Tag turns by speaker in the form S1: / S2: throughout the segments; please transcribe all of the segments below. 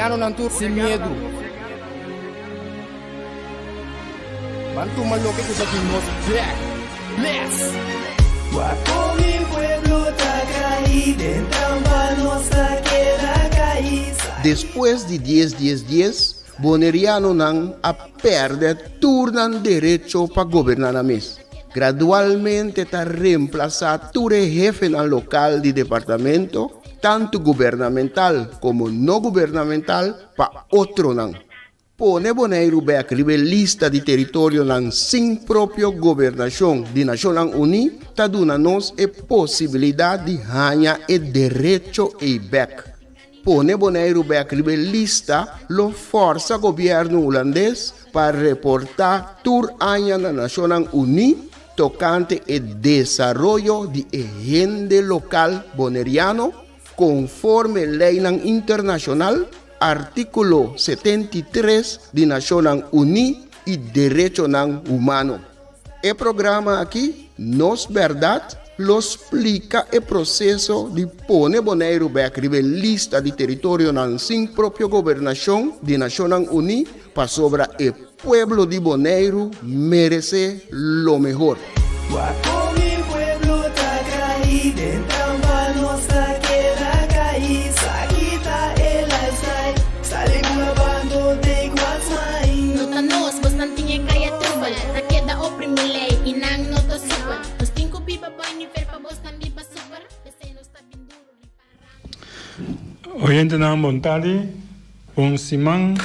S1: Bonerianonan tur sin miedu. Ban tuma loke ku ta di nos bek. Bless!
S2: Wak kon mi pueblo ta kai den trampa nos ta keda kai.
S3: Despues di dies dies dies, Bonerianonan a pèrdè tur nan derecho pa goberná nan mes. Gradualmente ta remplasá tur e hefenan lokal di departamento, tantu gubernamental komo no gubernamental, pa otronan. Pone Boneiru bèk riba e lista di teritorionan sin propio gobernashon di Nashonnan Uní ta duna nos e posibilidat di haña e derecho ei bèk. Pone Boneiru bèk riba e lista lo fòrsa gobièrnu hulandes pa reportá tur aña na Nashonnan Uní tokante e desaroyo di e hende lokal boneriano konforme leinan internashonal, artíkulo 73 di Nashonnan Uní i derechonan humano. E programa aki, Nos Bèrdat, lo splika e proseso di pone Boneiru bèk riba e lista di teritorionan sin propio gobernashon di Nashonnan Uní pasobra e pueblo di Boneiru meresé lo mehor.
S2: Wak kon mi pueblo ta kai den trampa nos ta keda kai sa kita e lifestyle sali bula bando take what's mine.
S4: No ta nos, bosnan tin e kaya trubel Ta keda oprimi lei i nan no ta super Nos tin ku biba bai nivel pa bosnan biba super P'esei nos ta bin duru riparando.
S5: Oyentenan bon tardi, bon siman.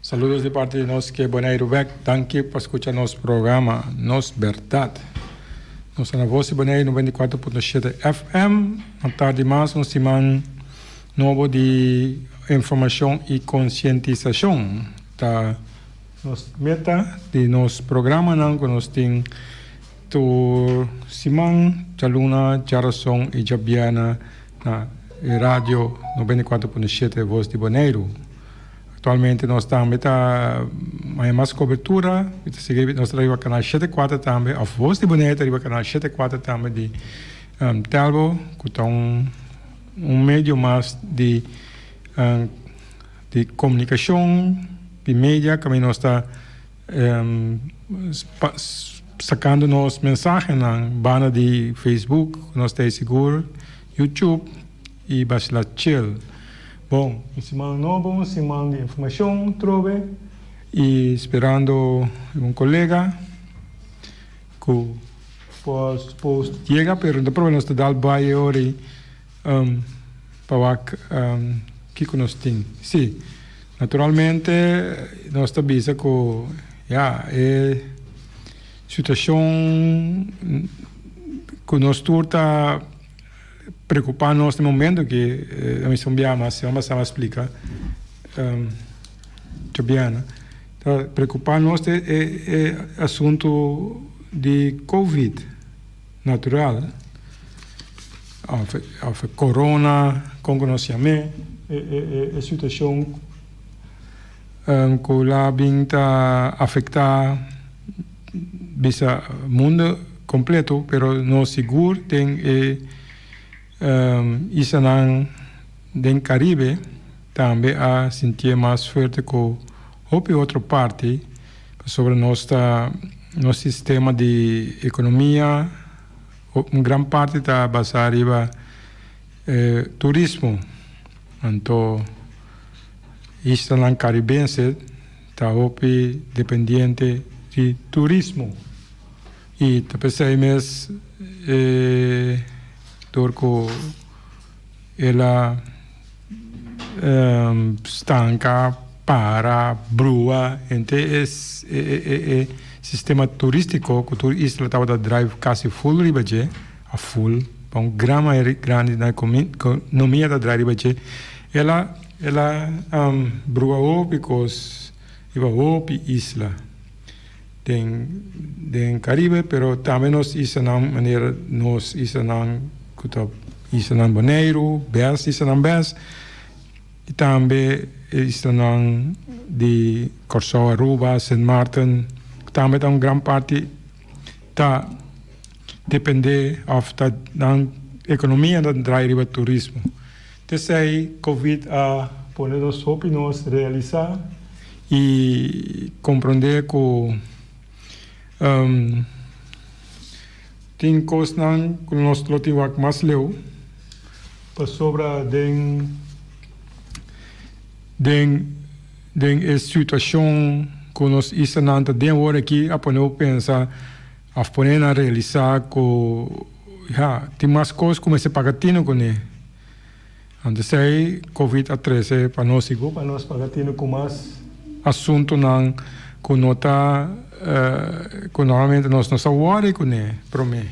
S5: Saludos di parti di nos ke Boneiru bek. Danki pa skucha nos programa Nos Bèrdat. Nos ta na Voz di Boneiru 94.7 FM. Na tardi mas un siman nobo di informashon i konsientisashon. Ta nos meta di nos programanan ku nos tin tur siman, djaluna, djarason i djabièrnè na e radio 94.7 Voz di Boneiru. Aktualmente nos tambe ta haña mas kobertura, mi ta sigui nos ta riba kanal shete kuater tambe òf Voz di Boneiru ta riba kanal shete kuater tambe di Telbo ku ta un un medio mas di di komunikashon di media kaminda nos ta sakando nos mensahenan banda di Facebook nos ta sigur YouTube i bashila chill. Bon, un siman nobo, un siman di informashon trobe i sperando un kolega ku por supos yega pero no ta proba nos ta dal bai e ora ei pa wak kiko nos tin. Si, naturalmente nos ta bisa ku ya e situashon ku nos tur ta preocupa nos den momento ki a mi son bia mas siman pasado a splica Jobiana ta preocupa nos e e asunto di covid natural of of corona con cu nos yam'e e e e situacion cu la bin ta afecta bisa mundo completo pero nos sigur den e islanan den Caribe tambe a sintié mas fuerte cu hopi otro parti pasobra nos ta nos sistema di economia un gran parti ta basa riba turismo anto islanan Caribense ta hopi dependiente di turismo y ta p'esey mes e dor cu el a stanca, para, brua henter e e sistema turistico cu tur isla tabata drive casi full riba dje, a full pa un gran mayoria grandi na economia ta draai riba dje, el a El a brua hopi kos riba hopi isla den den Caribe, pero tambe nos islanan manera nos islanan ku ta islanan Boneiru, bes islanan bes, i tambe e islanan di Kòrsou, Aruba, Sint Maarten, tambe ta un gran parti ta depende òf ta nan ekonomia ta draai riba turismo. T'esei Covid a. pone nos hopi nos realisá i komprondé ku tin kosnan ku nos lo tin wak mas leu pasobra den den den e situashon ku nos islanan ta den awor aki a pone bo pensa òf pone nan realisá ku ya tin mas kos ku mester paga tinu kuné. Anto esei Covid a trese pa nos sigur pa nos paga tinu ku mas asuntunan ku no ta ku normalmente nos no sa wòri kuné promé.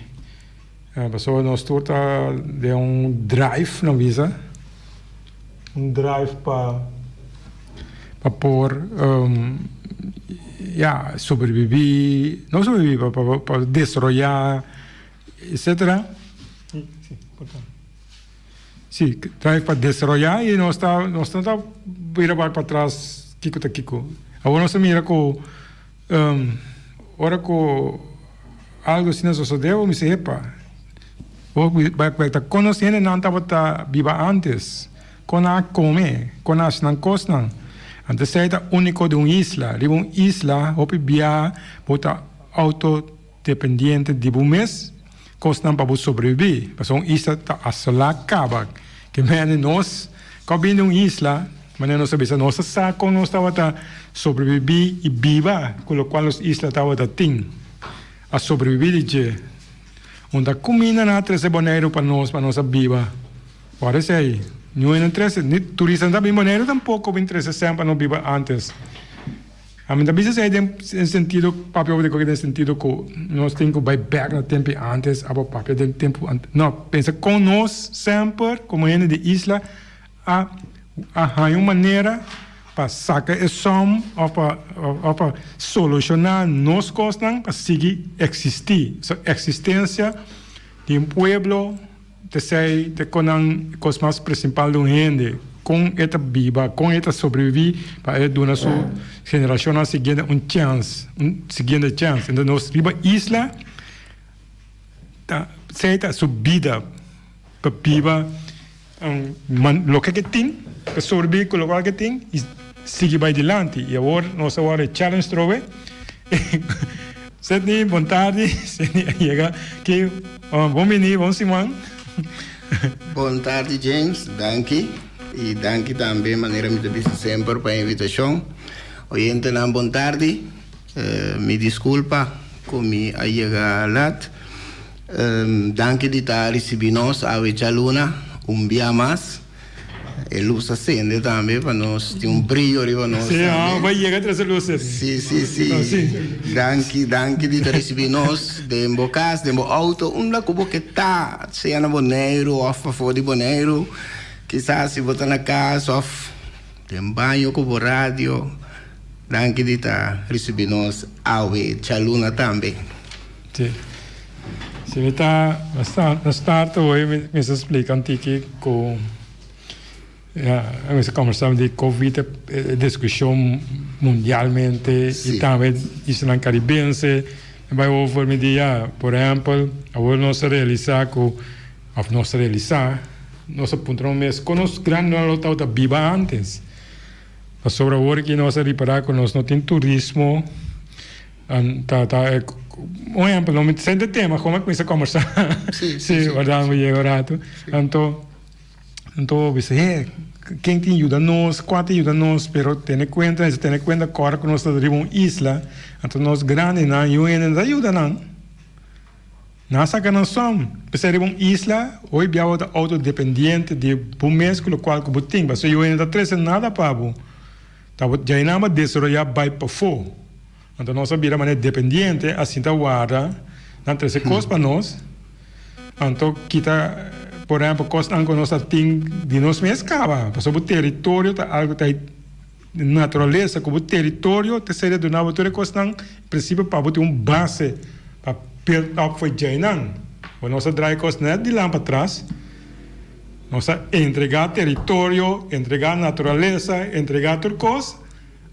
S5: Pasobra nos tur ta den un drive nan bisa, un drive pa pa por ya sobreviví, no sobreviví pa pa desaroyá etcetera. Sí, drive pa desaroyá i nos ta nos no ta bira bak patras kiko ta kiko. Awor nos ta mira ku ora ku algu asina sosodé bo mester hepa. Bo bai bai ta kon nos hendenan tabata biba ántes, kon nan a kome, kon nan a hasi nan kosnan. Anto esei ta úniko di un isla. Riba un isla hopi bia bo ta outo-dependiente di bo mes. Kosnan pa bo sobrebibí, pasobra un isla ta asolá kaba. Ke mende nos ku a bini di un isla, manera nos a bisa, nos a sa kon nos tabata sobrebibí i biba ku lokual nos isla tabata tin. A sobrebibí di dje. Unda kuminda nan a trese Boneiru pa nos, pa nos a biba. Ora esei, niun hende a trese, ni turista no ta bin Boneiru tampoko bin trese sèn pa nos biba ántes. Ami ta bisa esei den sentido, papia hopi di koke den sentido ku nos tin ku bai bèk na tempu antes abo papia den tempu antes. No, pensa kon nos semper komo hende di isla a a haña un manera pa saka e sòm òf pa òf pa solushoná nos kosnan pa sigui eksistí. So eksistensia di un pueblo. T'esei ta kon nan kos mas prinsipal di un hende, kon e ta biba, kon e ta sobreviví pa e duna su generashonnan siguiente un chèns, un siguiente chèns. Enton nos riba isla ta esei ta su bida pa biba loke ke tin, pa sobreviví ku lokual ke tin i sigui bai dilanti. I awor nos a wòrdu e challenge trobe. Sidney, bon tardi. Sidney a yega aki. Bon bini, bon siman.
S3: Bon tardi James, danki. I danki tambe manera mi ta bisa semper pa e invitashon. Oyentenan bon tardi. Mi diskulpa ku mi a yega lat. Danki di ta risibi nos awe djaluna un bia mas. E lus a sende tambe pa nos tin un brillo riba nos
S5: Sí,
S3: ah,
S5: tambe. bai yega tres e luces.
S3: Sí, sí, sí.
S5: Ah, sí.
S3: Danki, danki di ta ricibi nos den bo cas, den bo auto, unda cu bo ke ta, sea na Boneiru of pafó di Boneiru. Kisas si bo ta na cas of den baño cu bo radio. Danki di ta ricibi nos awe djaluna tambe.
S5: Sí. Si mi ta na start hoy mi mester splika un tiki ku ya mi mester kombersá di covid e diskushon mundialmente i tambe islanan karibense mi bai over mi di ya por ehèmpel awor nos a realisá ku òf nos a realisá nos a puntra nos mes kon nos grandinan lo tabata biba ántes pasobra awor aki nos a ripará ku nos no tin turismo. Ta ta un ehempel, no mi sente tema, como cuminsa conversa.
S3: Sí,
S5: sí, sí, verdad, mi llega un rato. Anto, anto bisa, hey, ken tin yuda nos, cua tin yuda nos, pero tene cuenta, mester tene cuenta cora cu nos ta riba un isla, anto nos grandinan, yu hende no ta yuda nan. Nan a saca nan som. P'esei riba un isla, hoy bia bo ta autodependiente di bo mes cu locual cu bo tin, pasobra yu hende no ta trece nada pa bo. Ta bo djai nan bo desaroya bai pafó. Anto nos a bira manera dependiente, a sinta warda nan trese kos pa nos. Anto kita, por ehempel, kosnan ku nos a tin di nos mes kaba. Pasobra bo teritorio ta algu ta naturalesa ku bo teritorio ta seria duna bo tur e kosnan, en prinsipio pa bo tin un base pa build up for djai nan. Bo nos a draai kos net di lan patras. Nos a entregá teritorio, entregá naturalesa, entregá tur kos.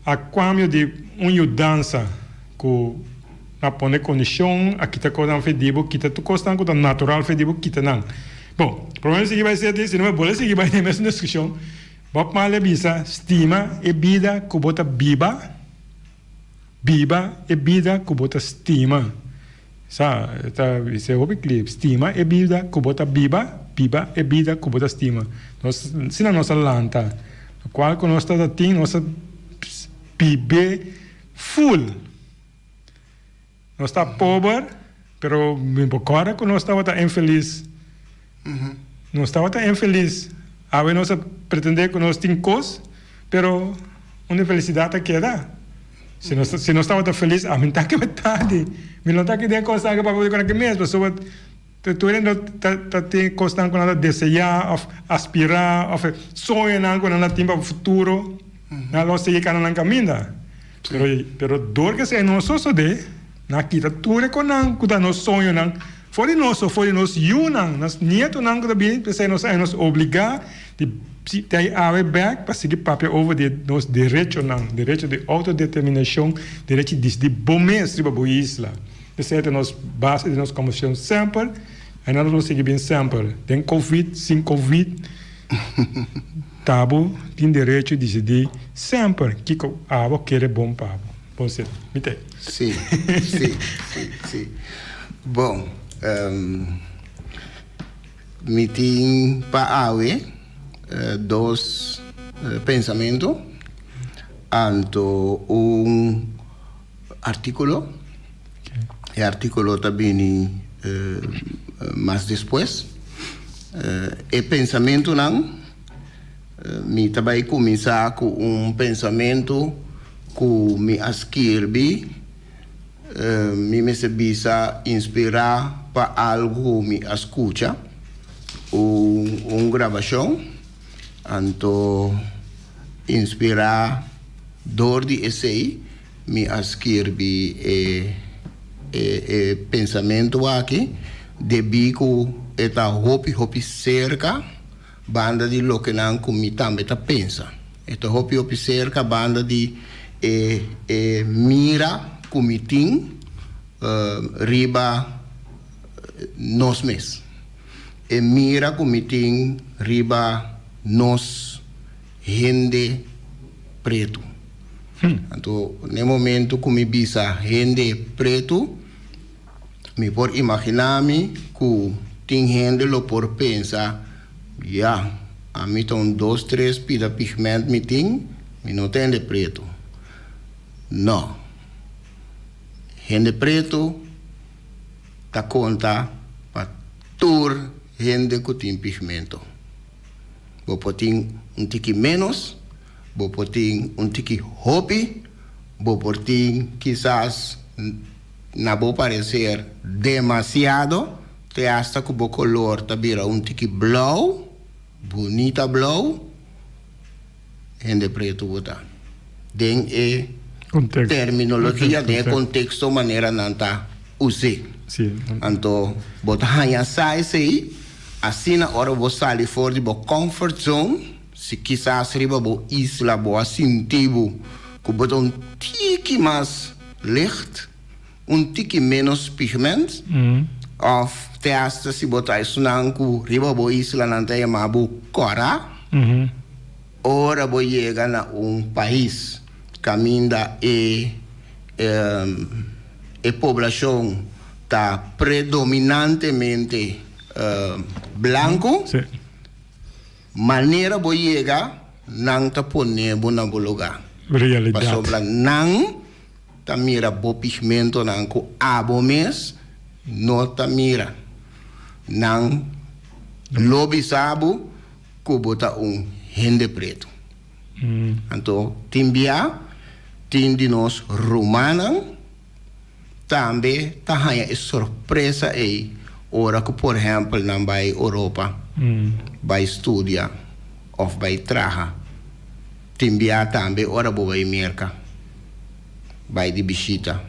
S5: A cambio di un yudansa cu a pone condicion, a kita cosnan fe di bo, kita tur cosnan cu ta natural fe di bo, kita nan. Bon, problema sigui bay ser di, si no me bolbe sigui bay den e mesun discusion. Bob Marley a bisa, Stima e bida ku bo ta biba, biba e bida ku bo ta stima. Sa, e ta bisa hopi klip, Stima e bida ku bo ta biba, biba e bida ku bo ta stima. Nos, asina nos a lanta. Lokual ku nos ta tin, nos a bib'é ful. Nos ta pober, pero mi por corda cu nos tabata infeliz. Nos tabata infeliz. Awe nos a pretende cu nos tin cos, pero unda e felicidad a keda? Si nos, si nos tabata feliz, ami ta keda tardi. Mi no ta aki den cos aki papia di con aki mes, pasobra tur hende ta, ta tin cosnan cu nan ta desea of aspira of soñonan cu nan a tin pa futuro, nan lo sigui cana nan caminda. Pero, pero dor ku esei no sosodé, nan a kita tur e konan ku ta nos soñonan for di nos o for di nos yunan, nos nietonan ku ta bini, p'esei nos a nos obligá di ta awe bèk pa sigui papia over di nos derechonan, derecho di outodeterminashon, derecho di disidí bo mes riba bo isla. Esei ta nos base di nos kòmbersashon semper, i nan lo sigui bin semper, den covid, sin covid. Ta bo tin derecho di disidí semper kiko abo kere bon pa bo. Bon sera. Mi ta ei.
S3: Sí, sí, sí, sí. Bon, mi tin pa awe dos pensamentu, anto un artíkulo. E artíkulo ta bini mas despues. E pensamentunan, mi ta bai kuminsá ku un pensamentu ku mi a skirbi, mi mester bisa inspirá pa algu ku mi a skucha, un grabashon, anto inspirá dor di esei. Mi a skirbi e e pensamentu aki debí ku e ta hopi hopi serka banda di lokenan ku mi tambe ta pensa. E ta hopi hopi serka banda di e e mira ku mi tin riba nos mes. E mira ku mi tin riba nos hende pretu. Anto n'e momento ku mi bisa hende pretu, mi por imaginá mi ku tin hende lo por pensa, Ya, ami ta un dos tres pida pigment mi tin, mi no ta hende pretu. No. Hende pretu ta konta pa tur hende ku tin pigmento. Bo por tin un tiki ménos, bo por tin un tiki hopi, bo por tin kisas na bo parecer demasiado, te hasta ku bo kolor ta bira un tiki blou, bunita blou, hende pretu bo ta. Den e terminologia, den e konteksto manera nan ta us'é. Anto bo ta haña sa esei, asina ora bo sali for di bo comfort zone, si kisas riba bo isla bo a sinti bo ku bo ta un tiki mas licht, un tiki ménos pigment, òf te asta si bo ta esunnan ku riba bo isla nan ta yama bo kòrá, ora bo yega na un pais kaminda e e poblashon ta predominantemente blanku, manera bo yega nan ta pone bo na bo lugá. Pasobra nan ta mira bo pigmentonan ku abo mes no ta mira. Nan lo bisa bo ku bo ta un hende pretu. Anto tin bia tin di nos rumannan tambe ta haña e sorpresa ei ora ku por ehèmpel nan bai Oropa bai studia òf bai traha. Tin bia tambe ora bo bai Merka bai di bishita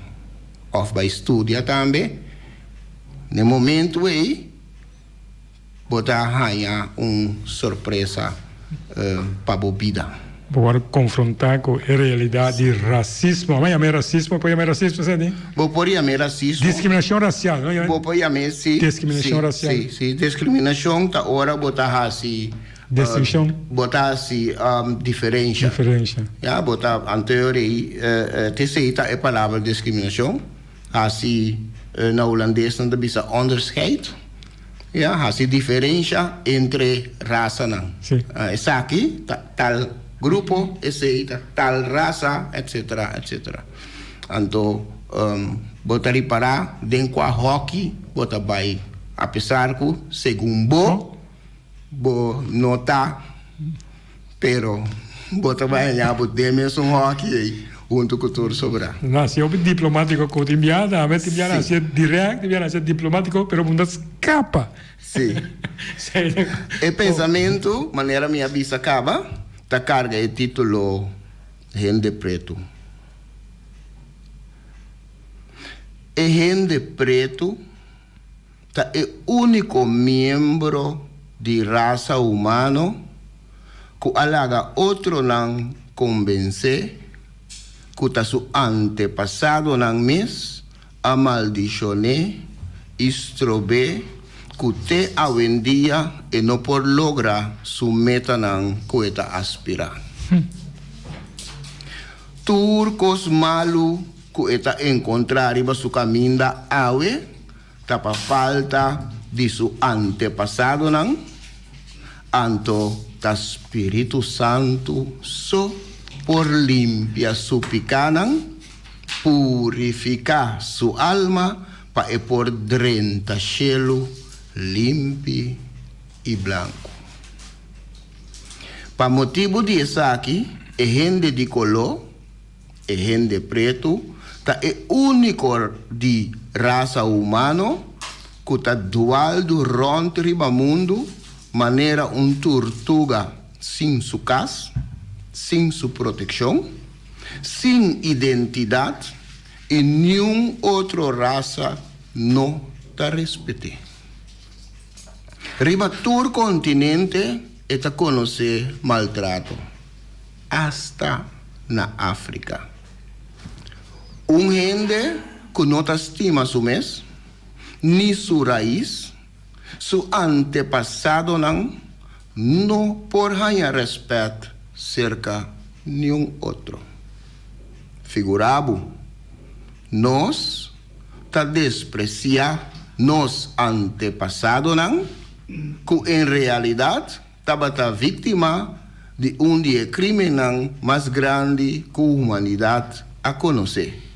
S3: òf bai studia tambe, n'e momentu ei bo ta haña un sorpresa pa bo bida.
S5: Bo wòrdu konfrontá ku e realidat di rasismo. Abo yam'é rasismo? Bo por yam'é rasismo, Sandy?
S3: Bo por yam'é rasismo.
S5: Diskriminashon rasial, no?
S3: Bo por yam'é, sí.
S5: Diskriminashon rasial.
S3: Sí, sí. Diskriminashon ta ora bo ta hasi.
S5: Distinshon.
S3: Bo ta hasi diferensha.
S5: Diferensha.
S3: Ya, bo ta anterior ei t'esei ta e palabra diskriminashon. Hasi, na hulandes nan ta bisa onderscheid. Ya, hasi diferensha entre rasanan.
S5: Si.
S3: Esaki ta tal grupo, esei ta tal rasa, etcetera, etcetera. Anto bo ta ripará den kua hòki bo ta bai, apesar ku segun bo. Bo no ta, pero bo ta bai haña bo den mesun hòki ei huntu ku tur sobrá.
S5: Na hasi hopi diplomátiko ku tin biaha tambe, tin biaha na hasi dirèkt, tin biaha na hasi diplomátiko, pero bo no ta skapa.
S3: Sí. E pensamentu, manera mi a bisa kaba, ta karga e título Hende Pretu. E hende pretu. Ta e úniko miembro di rasa humano ku a laga otronan konbensé ku ta su antepasadonan mes a maldishon'é i strob'é ku te awendia e no por logra su metanan ku e ta aspirá. Tur kos malu ku e ta enkontrá riba su kaminda awe Ta pa falta di su antepasadonan, anto ta Spiritu Santu so por limpia su pikánan, purifiká su alma pa e por drenta shelu limpi i blanku. Pa motibu di esaki e hende di koló, E hende pretu ta e úniko di rasa humano ku ta dualdu rònt riba mundu manera un turtuga sin su kas, sin su protekshon, sin identidat i niun otro rasa no ta respet'é. Riba tur kontinente e ta konosé maltrato. Asta na Afrika. Un hende ku no ta stima su mes, ni su rais, su antepasadonan, no por haña rèspèt serka niun otro. Figurá bo, nos ta despresiá nos antepasadonan ku en realidat tabata víktima di un di e krímennan mas grandi ku humanidat a konosé.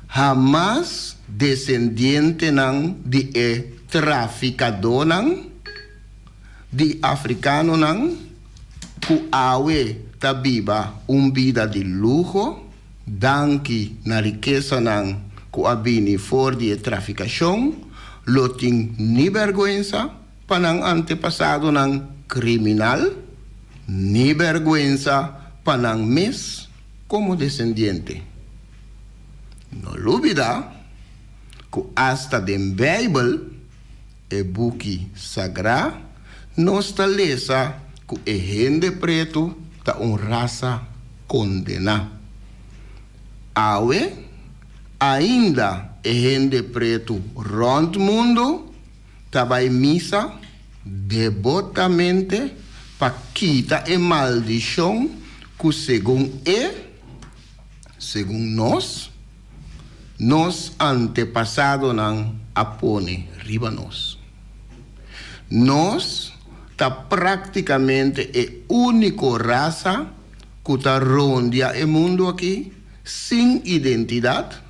S3: Hamas desendientenan di e trafikadónan di afrikanonan ku awe ta biba un bida di luho danki na rikesanan ku a bini for di e trafikashon lo tin ni bèrgwensa pa nan antepasadonan kriminal, ni bèrgwensa pa nan mes komo desendiente. No lubidá ku asta den Beibel, e buki sagrá, nos ta lesa ku e hende pretu ta un rasa kondená. Awe, ainda e hende pretu rònt mundu ta bai misa debotamente pa kita e maldishon ku segun e, segun nos, nos antepasadonan a pone riba nos. Nos ta práktikamente e úniko rasa ku ta rondia e mundu aki sin identidat,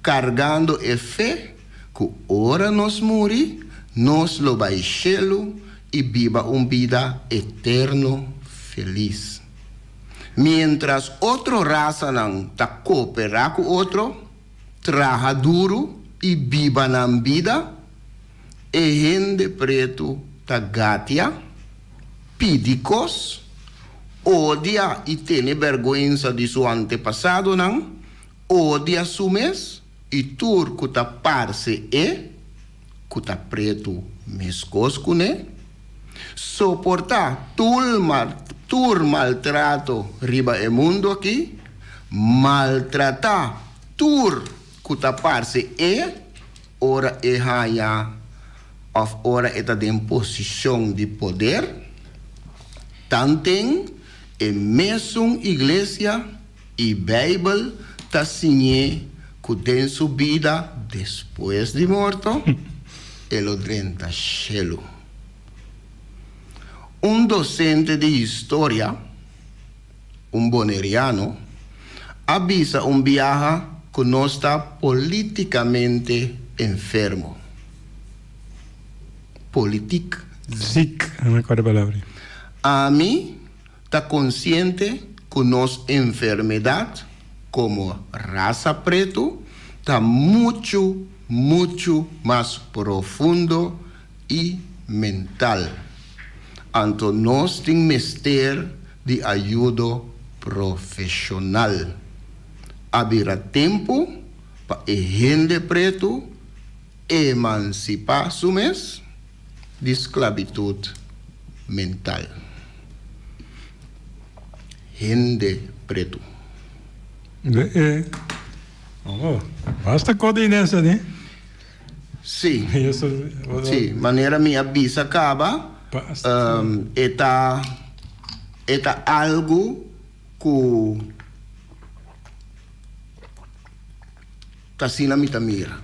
S3: kargando e fe ku ora nos muri, nos lo bai shelu i biba un bida eterno felis. Miéntras otro rasanan ta kooperá ku otro, traha duru i biba nan bida, e hende pretu ta gatia, pidi kos, odia i tene bèrgwensa di su antepasadonan, odia su mes i tur ku ta parse e, ku ta pretu meskos kuné, soportá tur maltrato riba e mundu akí, maltratá tur ku ta parse e ora e haña. òf ora e ta den posishon di poder, tanten e mesun iglesia i Beibel ta siñ'é ku den su bida despues di morto e lo drenta shelu. Un dosente di historia, un boneriano, a bisa un biaha ku nos ta polítikamente enfermo. Politiek
S5: ziek. No me acuerdo e palabra.
S3: Ami ta konsiente ku nos enfermedat komo rasa pretu ta muchu, muchu mas profundo i mental. Anto nos tin mester di ayudo profeshonal. A bira tempu pa e hende pretu emansipá su mes di sklabitut mental. Hende pretu.
S5: E oh, basta kos di Inés ani.
S3: Sí, sí, manera mi a bisa kaba, e ta e ta algu ku Ta asina mi ta mira.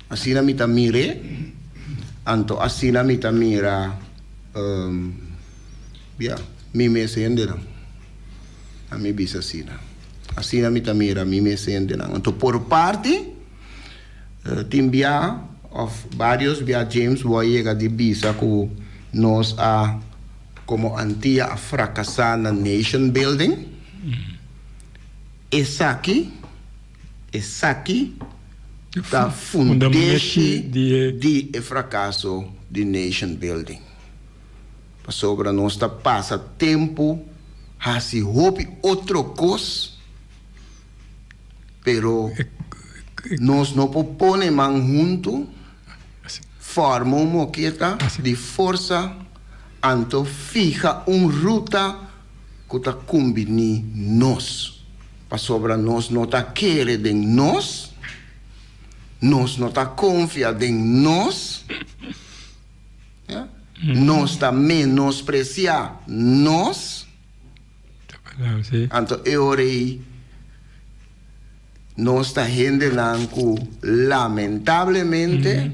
S3: Asina mi ta mir'é, anto asina mi ta mira, ya, mi mes hendenan. A mi bisa asina. Asina mi ta mira mi mes hendenan. Anto por parti, tin bia òf bários bia James bo a yega di bisa ku nos a, komo Antia a frakasá na nation building. Esaki, esaki ta fundeshi di e frakaso di nation building. Pasobra nos ta pasa tempu hasi hopi otro kos, pero nos no por pone man huntu, forma un moketa di forsa, anto fiha un ruta ku ta kumbiní nos, pasobra nos no ta kere den nos, nos no ta konfia den nos, ya, nos ta menospresiá nos, anto e ora ei nos ta hendenan ku lamentablemente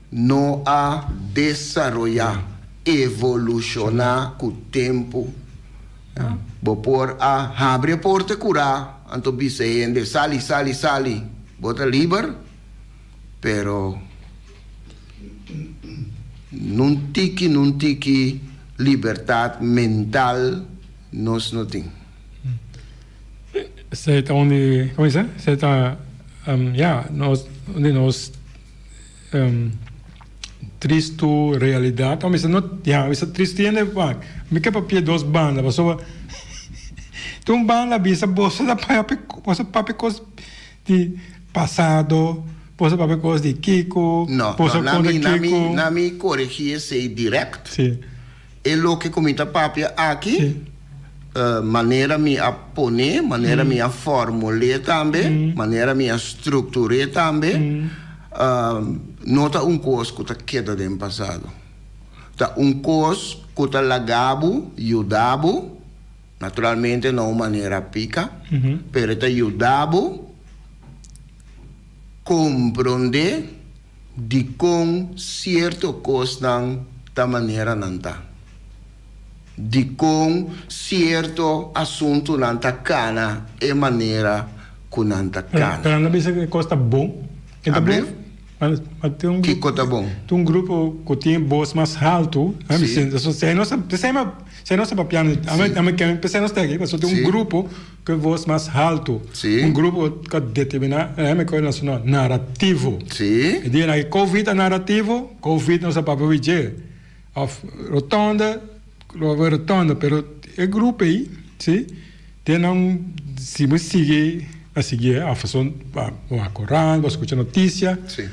S3: no a desaroyá, evolushoná ku tempu. Bo por a habri e porta e kurá, anto bisa e hende, Sali, sali, sali, bo ta liber, pero nun tiki, nun tiki libertat mental nos no tin.
S5: Esei ta un di, como dice? Esei ta, ya, nos, un di nos tristu realidad. Mi bisa no, ya, mi bisa tristu hende wak. Mi ke papia dos banda, pasobra tin un banda bisa boso ta papia, boso papia kos di pasado, boso papia kos di kiko,
S3: No,
S5: boso
S3: no,
S5: konta
S3: na mi, na mi,
S5: kiko.
S3: na mi koregi esei direct.
S5: Si.
S3: E loke ku mi ta papia aki, manera mi a pon'é, manera mi a formul'é tambe, manera mi a struktur'é tambe, no ta un kos ku ta keda den pasado. Ta un kos ku ta laga bo, yuda bo, naturalmente na un manera pika, pero e ta yuda bo komprondé Dikon sierto kosnan ta manera nan ta? Dikon sierto asuntunan ta kana e manera ku nan ta kana?
S5: Pero nan ta bisa ku e kos ta bon. E ta bon?
S3: Kiko ta bon?
S5: Tin un grupo ku tin e bos mas haltu. Si nos ta papiando, p'esei nos ta aki, pasobra tin un grupo Ku e vos mas haltu.
S3: Sí.
S5: Un grupo ku a determiná, e kos nacional, narativo.
S3: Sí.
S5: E dia nan Covid a narativo, Covid nos a papia wi dje. Of rotonda, lo a rotonda, pero e grupo ei, sí, den nan si bo sigui a sigui of pasobra bo a korant, bo a skucha notisia.
S3: Sí.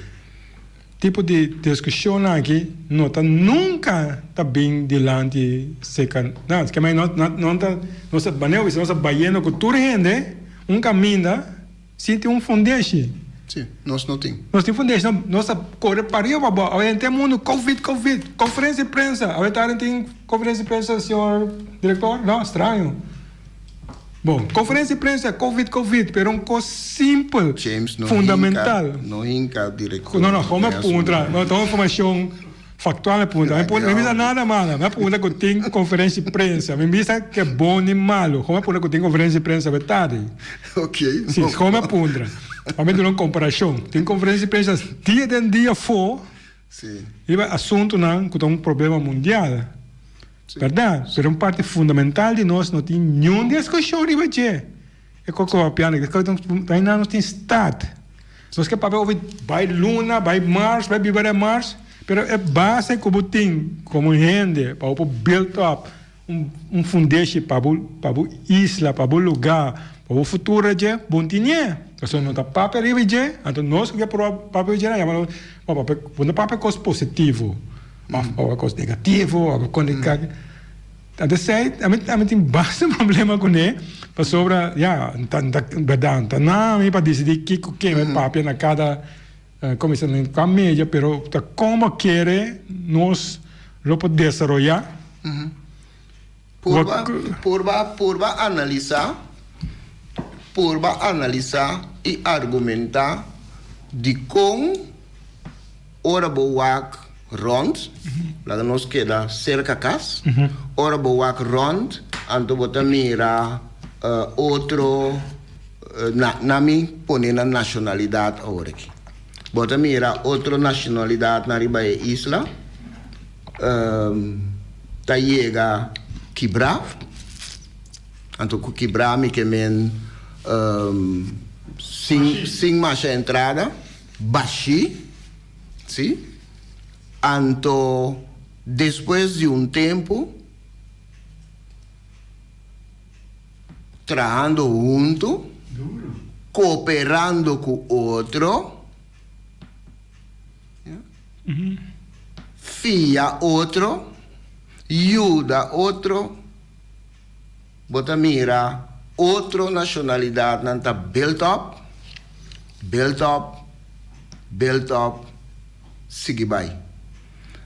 S5: Tipo di diskushonnan aki no ta nunka ta bin dilanti seka nan. Ke manera nos no ta nos ta manera nos ta bayendo ku tur hende un kaminda sin tin un fundeshi.
S3: Si, nos no tin.
S5: Nos tin fundeshi, no, nos ta kore pariba pa abou. Awe henter mundu, Covid, Covid, konferensia di prensa. Awe tardi tin konferensia di prensa, señor direktor? No, straño. Bon, konferensia di prensa, Covid, Covid, pero un kos simpel,
S3: James, no
S5: fundamental.
S3: hinka, no hinka direktor.
S5: No, no, kon mi a
S3: den
S5: puntra,
S3: asuntu.
S5: no ta un informashon factual mi a puntra. Mi puntra, mi bisa nada malo, mi a puntra ku tin konferensia di prensa, mi bisa ke bon ni malo, kon mi a puntra ku tin konferensia di prensa awe tardi.
S3: Ok.
S5: Si, kon mi a puntra. Pa mi duna un komparashon. Tin konferensia di prensa dia den dia afó
S3: Si.
S5: riba asuntunan ku ta un problema mundial. Berdad, pero un parti fundamental di nos no tin niun diskushon riba dje. E kos ku papiando aki, ainda nos tin stad. Nos ke papia over bai luna, bai Mars, bai biba den Mars, pero e base ku bo tin komo hende pa bo por build up un fundeshi pa bo pa bo isla, pa bo luga, pa bo futuro dje, bo no tinié. Pasobra no ta papia riba dje, anto nos ku ke proba papia riba dje nan yama nos, bo papia, bo no papia kos positivo. Of ora cos negativo of con di kak. Anto esei ami ami tin basta problema kuné pasobra ya ta ta berdad ta na ami pa disidí kiko ken mi papia na kada komo bisa na kua media pero ta komo kere nos lo por desaroyá.
S3: Purba purba purba analisá purba analisá i argumentá dikon ora bo wak rònt, laga nos keda serka kas, ora bo wak rònt anto bo ta mira otro na na mi pone nan nashonalidat awor aki. Bo ta mira otro nashonalidatnan riba e isla. Ta yega kibrá, anto ku kibrá mi ke men sin sin masha entrada, bashí, si, anto despues di un tempu trahando huntu, koperando ku otro. Fia otro, yuda otro, bo ta mira otro nacionalidadnan ta build up, build up, build up, sigui bay.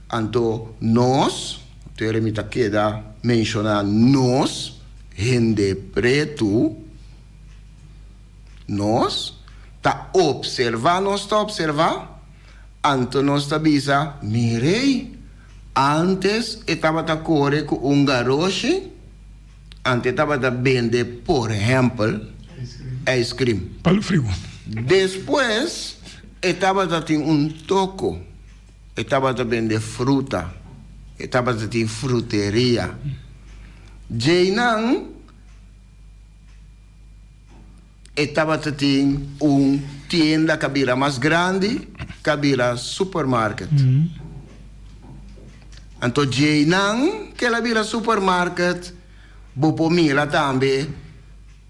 S3: Anto nos, tere mi ta keda menciona nos, hende pretu, Nos ta observá, nos ta observá, anto nos ta bisa, Mir'ei, ántes e tabata kore ku un garoshi, anto e tabata bende, por ehèmpel, ijskrim.
S5: Palu friu.
S3: Despues e tabata tin un toko, e tabata bende fruta, e tabata tin fruteria. Djeinan. E tabata tin un tienda ka bira mas grandi, ka bira supermarket. Anto djeinan ke el a bira supermarket, bo por mira tambe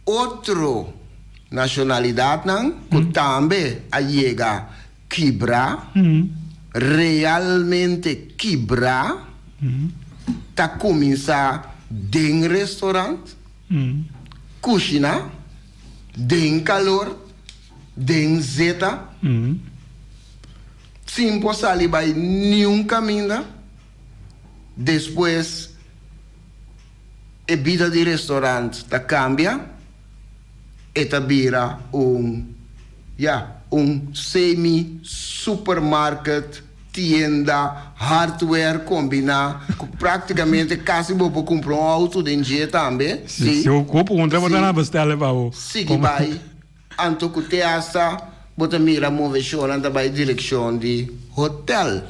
S3: otro nashonalidatnan ku tambe a yega kibra, realmente kibra, ta kuminsá den restaurant. Kushiná den kalor, den zeta, sin por sali bai niun kaminda. Despues e bida di restaurant ta kambia, e ta bira un, ya, un semi supermarket. Tienda, hardware kombiná ku práktikamente kasi bo por kumpra un outo den dje tambe.
S5: Si, si bo puntra bo ta na bestèl pa bo.
S3: Sigui bai, anto ku te asta bo ta mira moveshonnan ta bai direkshon di hotèl.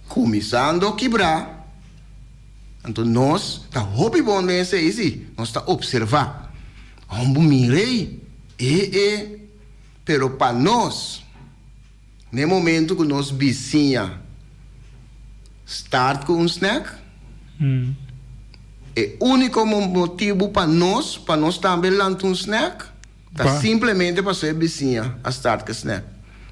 S3: Kuminsando kibrá, anto nos ta hopi bon den esei si, nos ta opservá. Hombo mir'ei, e e. Pero pa nos, n'e momento ku nos bisiña start ku un snack, e úniko motibu pa nos, pa nos tambe lanta un snack, ta simplemente pasobra e bisiña a start ku e snack.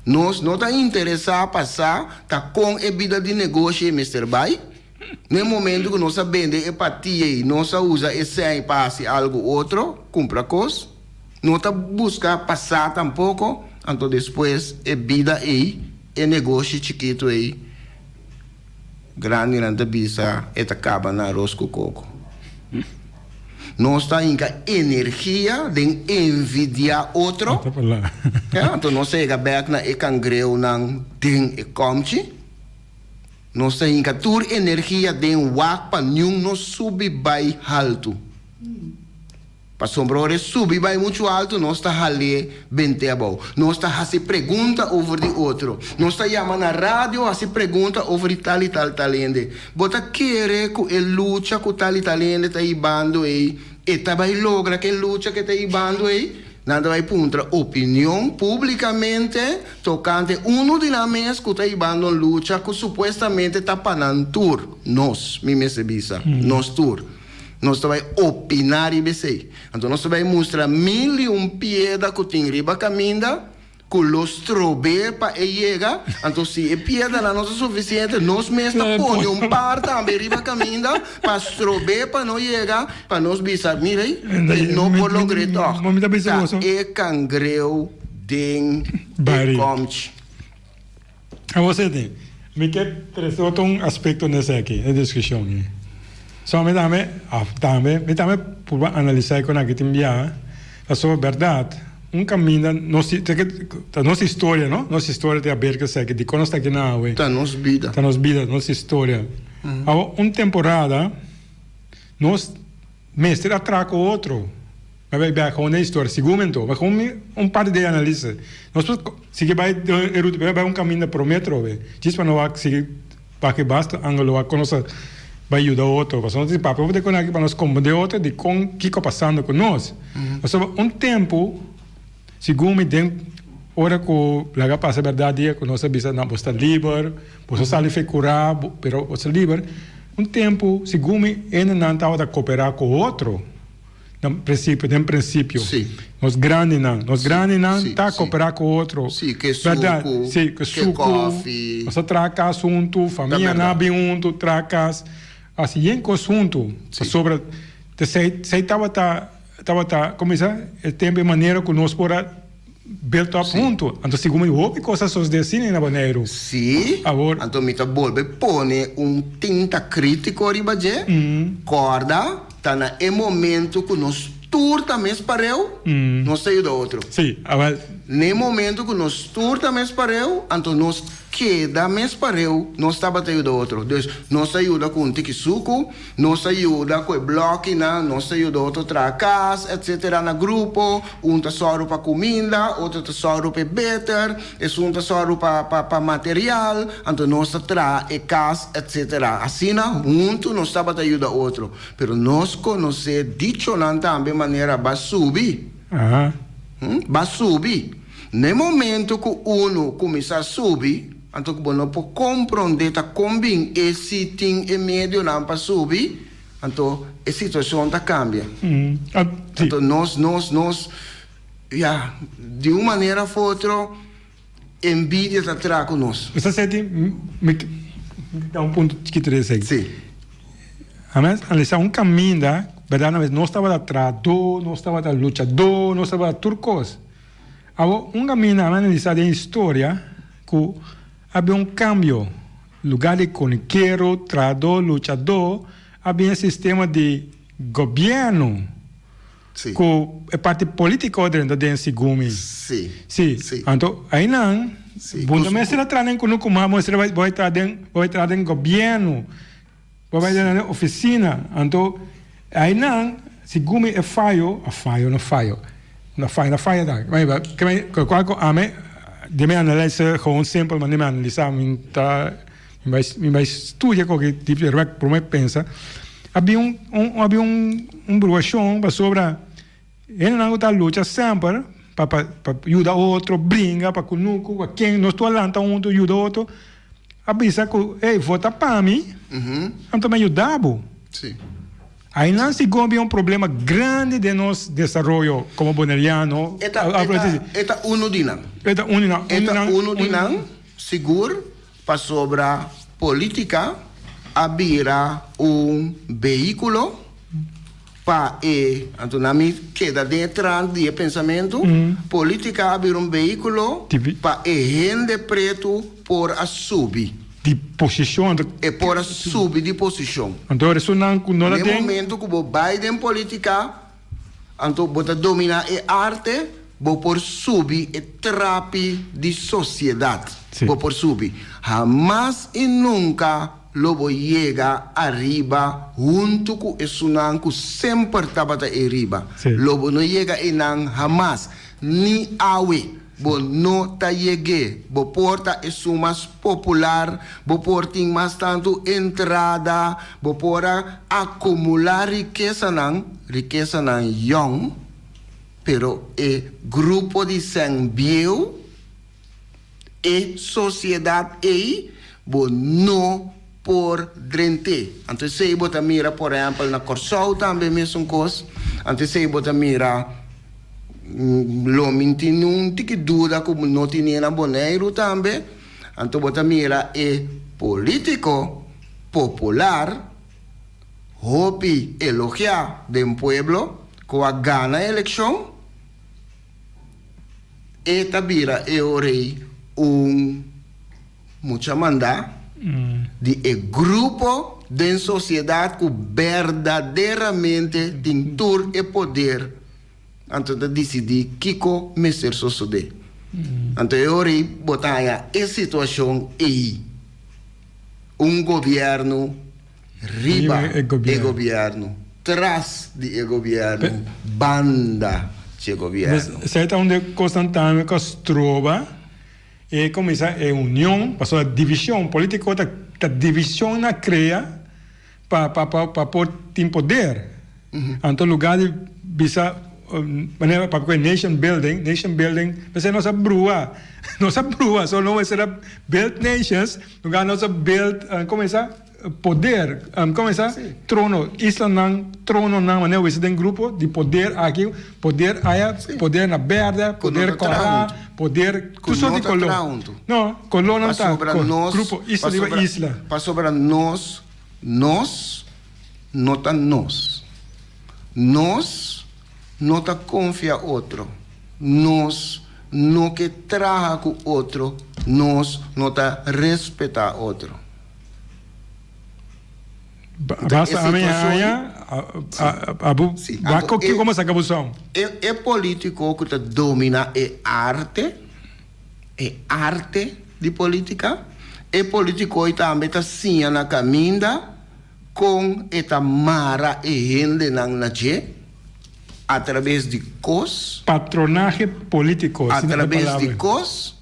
S3: Nos no ta interesá pa sa ta kon e bida di negoshi ei mester bai. N'e momento ku nos a bende e patia ei, nos a usa e sèn pa hasi algu otro, kumpra kos. No ta buska pasá tampoko, anto despues e bida ei, e negoshi chikitu ei, grandinan ta bisa e ta kaba na aros ku koko. Nos ta hinka energia den envidiá otro, ya, anto nos ta yega bèk na e kangreunan den e kòmchi. Nos ta hinka tur energia den wak pa niun no subi bai haltu. Pasobra ora e subi bai muchu altu, nos ta hal'é bent'é abou. Nos ta hasi pregunta over di otro. Nos ta yama na radio hasi pregunta over di tal i tal tal hende. Bo ta kere ku e lucha ku tal i tal hende ta hibando ei, e ta bai logra ku e lucha ku e ta hibando ei? Nan ta bai puntra opinion públikamente tokante unu di nan mes ku ta hibando un lucha ku supuestamente ta pa nan tur. Nos, mi mester bisa, nos tur. Nos ta bai opiná riba esei. Anto nos ta bai mustra mil i un pieda ku tin riba kaminda ku lo strob'é pa e yega. Anto si e piedanan no ta sufisiente, nos mes ta pone un par tambe riba kaminda pa strob'é pa no yega, pa nos bisa, Mira ei, e no por logr'é tòg. Ta e kangreu den e kòmchi.
S5: Awor Sidney, mi ke trese otro un aspekto n'esaki, n'e diskushon ei. So mi tambe, of tambe, mi tambe purba analisá e kon aki tin biaha, pasobra bèrdat un kaminda nos ta nos historia no, nos historia ta haber ku esaki, dikon nos ta aki na awe.
S3: Ta nos bida.
S5: Ta nos bida, nos historia. Awor un temporada nos Mester a traha ku otro. Mi a bai bek hon den historia sigun mi anto. Bai mi un parti den analisa. Nos por sigui bai den e ruta pero bai un kaminda prome atrobe. Djis pa no wak sigui bak e basta angulo wak kon nos a bai yuda otro. Pasobra nos tin papia hopi den aki pa nos komprende otro di kon kiko a pasando ku nos. Pasobra un tempu sigun mi den ora ku laga pasa bèrdat dia ku nos a bisa nan bo sta liber. Boso sali fe kurá, pero boso liber. Un tempu, segun mi, hendenan tabata koperá ku otro. Na prinsipio, den prinsipio.
S3: Sí.
S5: Nos grandinan, nos
S3: Sí,
S5: grandinan
S3: sí,
S5: ta
S3: sí.
S5: koperá ku otro.
S3: Sí, ke
S5: Bèrdat?
S3: suku,
S5: Sí, ke
S3: ke
S5: suku.
S3: kòfi.
S5: Nos ta traha kas huntu,
S3: Ta
S5: famianan
S3: bèrdat.
S5: bin huntu traha kas. Hasi yen kos huntu.
S3: Sí.
S5: Pasobra t'esei, esei tabata, tabata, komo bisa, e tempu, e manera ku nos por a. Built up huntu. Anto segun mi hopi kos a sosde asina na Boneiru.
S3: Sí,
S5: Awor.
S3: anto mi ta bolbe pone un tinta krítiko riba dje. Kòrda, ta na e momento ku nos tur ta mes pareu, nos ta yuda otro.
S5: Sí, awel.
S3: Na e momento ku nos tur ta mes pareu, anto nos keda mes pareu, nos tabata yuda otro. Dus, nos ta yuda ku un tiki suku, Nos ta yuda ku e blòkinan, nos ta yuda otro traha kas, etsetera na grupo. Un ta sòru pa kuminda, otro ta sòru pa e beter, esun ta sòru pa pa pa material, anto nos ta traha e kas, etsetera. Asina huntu nos tabata yuda otro. Pero nos konosé dichonan tambe manera ba subi. Ba subi. Na e momento ku unu kuminsá subi. Anto ku bo no por komprondé ta kon bin e si tin e medionan pa subi, anto e situashon ta kambia. Anto nos, nos, nos, ya, di un manera of otro envidia ta tra ku nos.
S5: Mi sa seti, mi da un punto chikito di esei.
S3: Si.
S5: Amen, analisá un kaminda, bèrdat na nos tabata trahadó, nos tabata luchadó, nos tabata tur kos. Awor, un kaminda a analisá den historia ku a bin un kambio. Lugá di konikero, trahadó, luchadó, a bin e sistema di gobièrnu ku e parti polítiko drenta den segun mi. Sí. Anto einan bo no mester a traha den kunuku mas, bo mester a bai traha den, bo bai traha den gobièrnu. Bo bai den nan oficina, anto einan segun mi e fayo, a fayo no fayo, no fayo no faya ta, ke cual cu ami den mi analise gewoon simpel manera mi analisa mi ta mi bai mi bai studia koke tipo di rek prome pensa a bin un a bin un bruacion pasobra hendenan cu ta lucha semper pa pa pa yuda otro bringa pa cunucu pa ken nos tur a lanta hunto yuda otro. A bisa ku, Ey, vota pa mi, anto mi a yuda bo. Ainan sigur bin un problema grandi den nos desaroyo komo boneriano.
S3: E ta, e ta unu di nan.
S5: E ta unu di nan.
S3: E ta unu di nan, sigur, pasobra politica a bira un vehículo. Pa e, anto nan mi keda den e trant di e pensamentu, politica a bira un vehiculo pa e hende pretu por a subi.
S5: Di posicion, anto.
S3: E por a subi di posicion.
S5: Anto esunnan cu no ta den.
S3: Den momento cu bo bay den politica, anto bo ta domina e arte, bo por subi e trapi di sociedad. Bo por subi. Hamas y nunca Lo bo yega ariba huntu ku esunnan ku semper tabata eriba. Lo bo no yega einan hamas, ni awe. Bo no ta yeg'é. Bo por ta esun mas popular, bo por tin mas tantu entrada, bo por a akumulá rikesanan, rikesanan yòn, pero e grupo di sèn bieu, E sosiedat ei bo no por drent'é. Anto esei bo ta mira por ehèmpel na Kòrsou tambe mesun kos. Anto esei bo ta mira lo mi tin un tiki duda ku no tinié na Boneiru tambe. Anto bo ta mira e polítiko popular hopi elogiá den pueblo ku a gana elekshon. E ta bira e orei un mucha mandá di e grupo den sosiedat ku berdaderamente tin tur e poder, anto ta disidí kiko mester sosodé. Anto e orei bo ta haña e situashon ei, un gobièrnu Riba e gobièrnu, tras di e gobièrnu, banda dje gobièrnu.
S5: Esei ta un di e kosnan tambe ku a stroba e kuminsá e union, pasobra divishon polítiko ta divishon a krea pa pa por tin poder. Anto lugá di bisa manera papia ku e nation building, nation building p'esei nos a brua, nos a brua, so no mester a build nations, lugá nos a build komo esa poder, komo esa trono, islanan, trononan manera wese den grupo di poder aki, poder aya, poder na bèrdè, poder kòrá, poder tur sort di koló. No, kolónan ta grupo isla riba isla.
S3: Pasobra nos, nos. No ta nos. Nos no ta konfia otro. Nos no ke traha ku otro. Nos no ta respetá otro.
S5: Basta ami haña abu wak kiko bo saka bo son.
S3: E polítiko ku ta dominá e arte, e arte di polítika, e polítiko ei tambe ta siña na kaminda. Kon e ta mara e hendenan na dje? Atrabes di kos.
S5: Patronahe politico, asina e palabra.
S3: Atrabes di kos,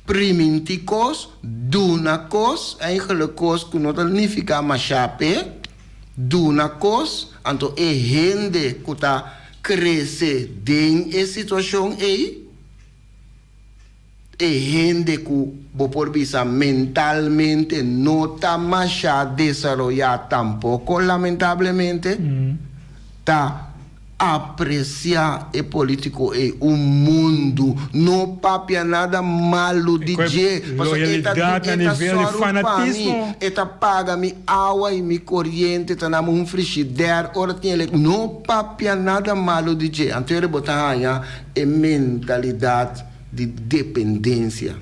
S3: priminti kos, duna kos, eigenlijk kos ku no ta nifiká mashá p'e, duna kos, anto e hende ku ta krese den e situashon ei, E hende ku bo por bisa mentalmente no ta masha desaroyá tampoko lamentablemente ta apresiá e polítiko ei un mundu no papia nada malu di dje pasobra e ta e ta sòru pa mi e ta paga mi awa i mi koriente ta na mi un frishider ora tin elek no papia nada malu di dje anto bo ta haña E mentalidat di dependensia.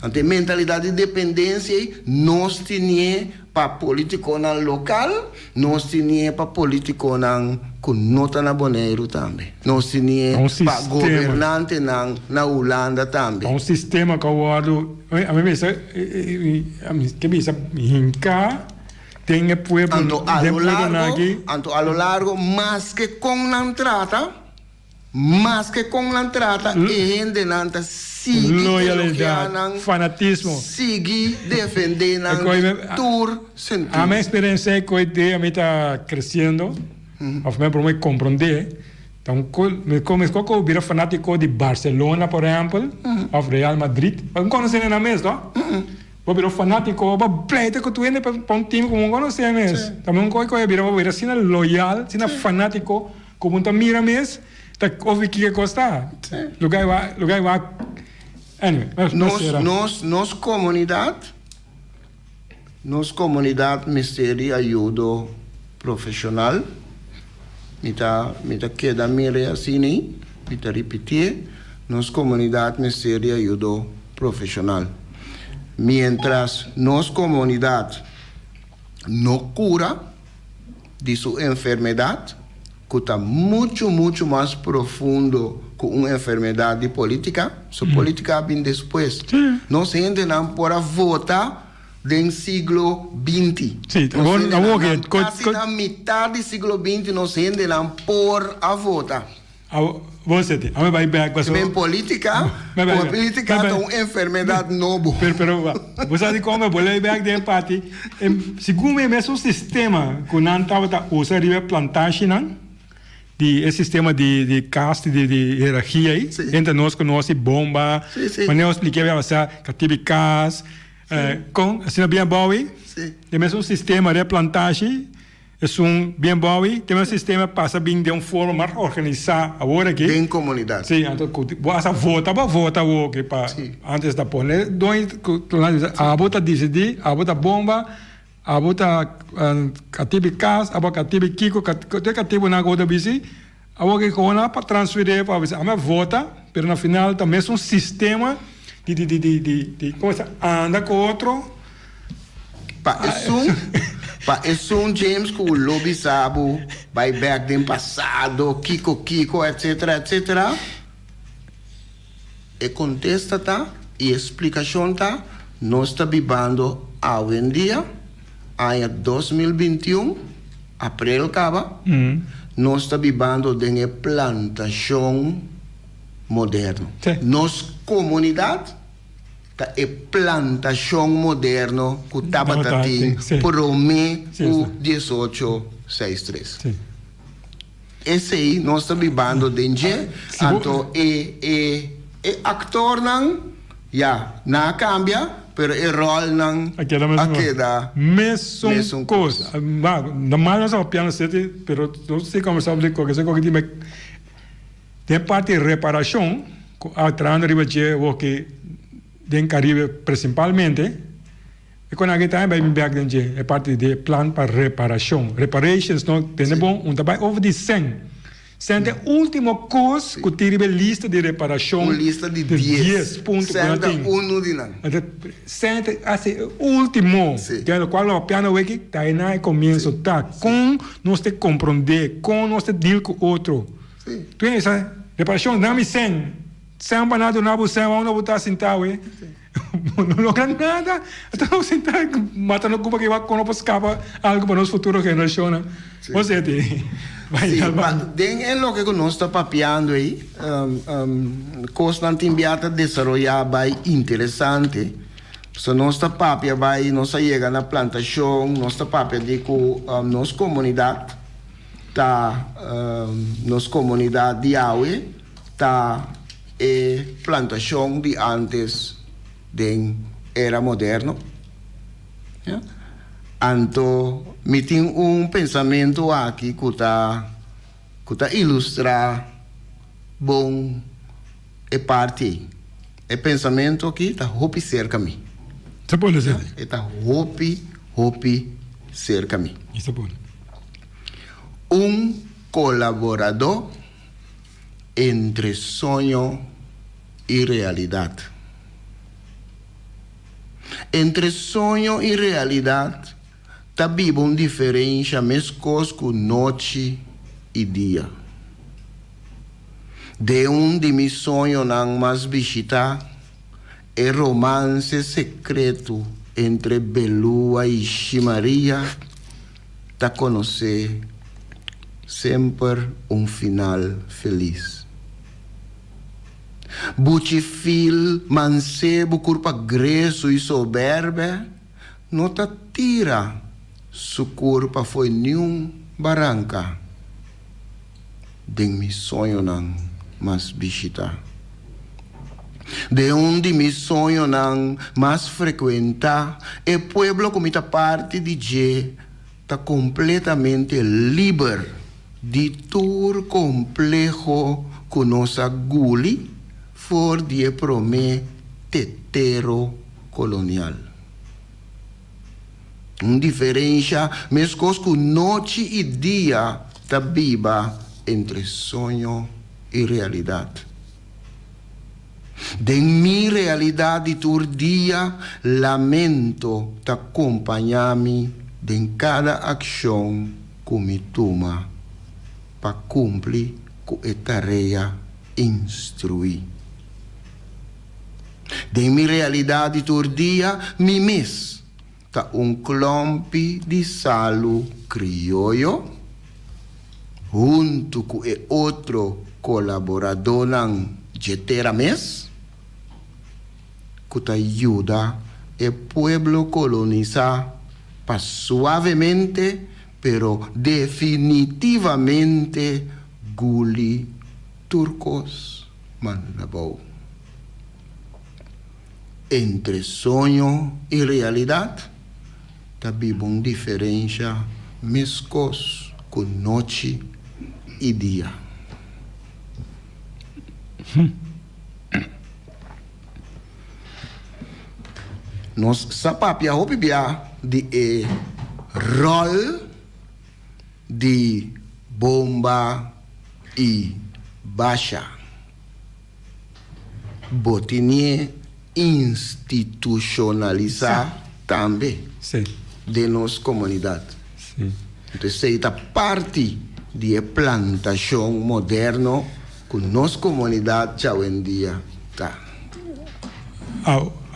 S3: Anto e mentalidat di dependensia ei nos tinié pa politikonan lokal, nos tinié pa politikonan ku no ta na Boneiru tambe. Nos tinié pa gobernantenan na Hulanda tambe.
S5: Ta un sistema ku a wòrdu, ami mester ami ke bisa hinká den e pueblo, den pueblonan aki.
S3: Anto a lo largo maske kon nan trata. Maske kon nan trata e hendenan ta sigui elogiá nan, sigui defendé nan den tur sentido.
S5: Ami experiencia cu e dia mi ta creciendo, of mi prome comprende, ta un co, mi cuminsa cu bira fanatico di Barcelona por ehempel, of Real Madrid, bo no conoce nan mes no, bo bira fanatico, bo pleita cu tur hende pa un team cu bo no conoce mes, ta un co cu a bira, bo bira asina loyal, asina fanatico. Como ta mira mes ta ofi kiko kos ta. Lugar e wak, lugar e wak, anyway, nos
S3: Nos,
S5: sera.
S3: nos, nos comunidad, nos comunidad mester di ayudo profesional. Mi ta mi ta keda mir'e asina ei, mi ta ripitié, nos komunidat mester di ayudo profeshonal. Miéntras nos komunidat no kura di su enfermedat, ku ta muchu muchu mas profundo ku un enfermedat di polítika, su polítika a bin despues. Nos hendenan por a vota Den siglo 20.
S5: Sí,
S3: Nos
S5: awor,
S3: hendenan
S5: awor
S3: nan
S5: ke, ko,
S3: kasi
S5: ko,
S3: na mitad di siglo 20 nos hendenan por a vota.
S5: Awor, bon seti, ame bai bek paso.
S3: Men politica,
S5: Me bai bek,
S3: politica
S5: me
S3: ta
S5: bai.
S3: un enfermedad nobo.
S5: Pero, pero, wa, bo sa dikon me bolei bek den parti, e, segun mi e mesun sistema ku nan tabata usa riba e plantashinan, di e sistema di, di kast, di, di hierarchia ei,
S3: Sí.
S5: entre nos konosi bomba,
S3: Sí, sí.
S5: manera bo spliké bia sa, katibi kas, Kon asina bien boui? E mesun sistema de plantashi esun bien boui, te mesun sistema pasa bin den un forma mas organisá awor aki.
S3: Den komunidat.
S5: Sí, anto ku bo hasta vota bo vota awor aki pa antes ta pone doño ku abo ta disidí, abo ta bomba, abo ta katibi kas, abo katibi kiko, te katibunan ku bo ta bisi Awor ke kon a pa transferé pa bisa ami a vota pero na final ta mesun sistema di di di di di di komo sa anda ku otro.
S3: Pa esun pa esun James ku lo bisa bo bai bek den pasado kiko kiko etcetera etcetera e kontesta ta i e splikashon ta nos ta bibando awendia aña 2021. Aprel kaba, nos ta bibando den e plantashon moderno. Nos komunidat ta e plantashon moderno ku tabata tin promé ku 18 63. Esei nos ta bibando den dje, anto e e e aktornan ya nan a kambia, pero e ròlnan
S5: A keda
S3: a
S5: mesun
S3: keda
S5: mesun
S3: mesun
S5: kos.
S3: kos.
S5: Ma, normal nos a papiando seti, pero nos si kombersá di koke se koke di me den parti reparashon ku a trahando riba dje woki den Karibe prinsipalmente. E kon aki tambe bai bin bek den dje, e parti di e plan pa reparashon. Reparations no tende bon, un ta bai over di sèn. Sèn ta e ultimo kos ku tin riba e lista di reparashon.
S3: Un lista di dies.
S5: Dies punto ku
S3: Sèn
S5: nan
S3: ta
S5: tin.
S3: unu di nan.
S5: Sèn ta hasi e ultimo. Den lokual lo papiando aweki ta e na e komienso ta kon nos ta komprondé, kon nos ta deal ku otro. Tu hende sa reparashon dami sèn. Sèn pa nan duna bo sèn, unda bo ta sinta awe? Bo no logra nada. Ata nos sinta mata no cuba kiba con no por scapa algo pa nos futuro generacionnan. Bo seti.
S3: Sí, pa den e loke cu nos ta papiando ey, cosnan tin bia ta desaroya bay interesante. So nos ta papia bay, nos a yega na plantacion, nos ta papia di cu nos comunidad ta, nos comunidad di awe ta E plantashon di antes den era moderno. Ya. Anto mi tin un pensamentu aki ku ta ku ta ilustrá bon e parti ei. E pensamentu aki ta hopi serka mi.
S5: Ta pone sete.
S3: E ta hopi hopi serka mi.
S5: Ta pone.
S3: Un kolaboradó. Entre soño i realidat. Entre soño i realidat ta biba un diferensha meskos ku nochi i dia. Den un di mi soñonan mas bishitá, e romance sekretu entre Belua i Shimaria ta konosé semper un final felis. Buchi fil mansebu kurpa gresu i soberbe no ta tira su kurpa fo'i niun baranka den mi soñonan mas bishitá. Den un di mi soñonan mas frekuentá, e pueblo ku mi ta parti di dje ta kompletamente liber di tur kompleho ku nos a guli for di e promé tetero kolonial. Un diferensha meskos ku nochi i dia. ta biba entre soño i realidat. Den mi realidat di tur dia, lamento ta kompañá mi den kada akshon ku mi tuma pa kumpli ku e tarea instruí. Den mi realidat di tur dia, mi mes ta un klòmpi di salu krioyo huntu ku e otro kolaboradónan dje tera mes, ku ta yuda e pueblo kolonisá pa suavemente pero definitivamente guli tur kos manda bou. Entre soño i realidat ta biba un diferensha meskos ku nochi i dia. Nos sa papia hopi bia di e ròl di bomba i basha. Bo tinié institushonalisá tambe den nos komunidat. Entonces esei ta parti di e plantashon moderno ku nos komunidat djawendia ta.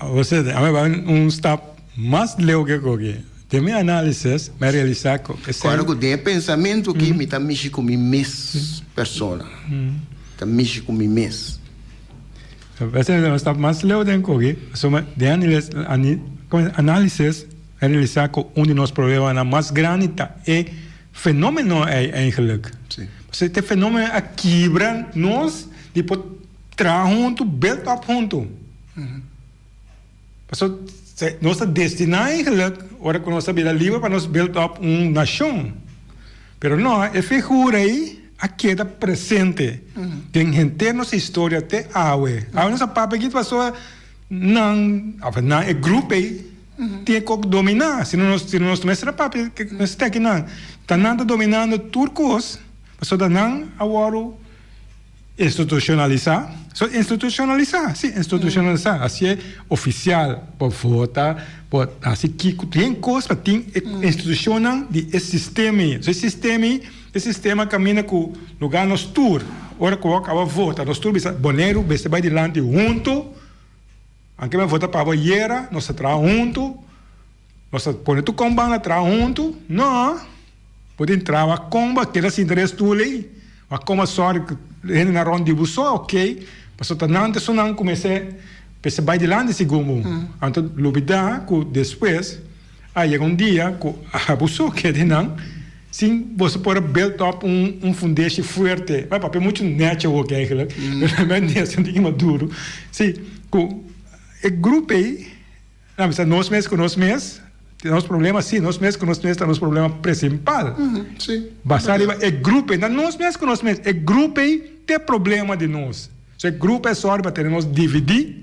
S5: José, a mi bai un stap mas leu ke koki. Den mi análisis mi a realisá ku esei.
S3: Kòrda ku den e pensamentu aki mi ta mishi ku mi mes persona. Ta mishi ku mi mes.
S5: Esei un stap mas leu den koki. Pasobra den análisis mi a realisá ku un di nos problemanan mas grandi ta e fenómeno ei eigenlijk. Pasobra e fenómeno a kibra nos di por traha huntu, build up huntu. Pasobra nos ta destiná eigenlijk, ora ku nos ta bira liber, pa nos build up un nashon. Pero no, e figura ei a keda presente den henter nos historia te awe. Awe nos a papia aki pasobra nan, of nan, e grup ei tin ku dominá. Si no nos, si no nos mester a papia, nos ta aki nan. Ta nan ta dominando tur kos, pasobra nan a wòrdu Institucionalisa, so institucionalisa, si institucionalisa, hacié oficial, bo vota, bo haci kico, tin cos pa tin e institucionnan di e sistema ei. So e sistema ei, e sistema caminda cu lugar nos tur, ora cu bo caba vota, nos tur bisa Boneiru mester bay dilanti hunto, anke bo a vota pa bo ayera, nos ta traha hunto, nos ta pone tur con banda traha hunto, no. Bo tin traha kon bo a keda sinta den e stul ei? Wak kon bo a sòri ku hendenan rònt di bo so ok, pasobra ta nan ta esunnan ku mester mester bai dilanti segun bo. Anto lubidá ku despues a yega un dia ku abo so keda einan sin boso por a build up un un fundeshi fuerte. Bai papia muchu nèchi awoki eigenlijk, pero mi a nèchi un tiki mas duru. Si, ku e grupo ei. Na bisa nos mes ku nos mes tin nos problema, si, nos mes ku nos mes ta nos problema principal. Basá riba e grupo ei, na nos mes ku nos mes, e grupo ei ta e problema di nos. So e grupo ei sòru pa tene nos dividí,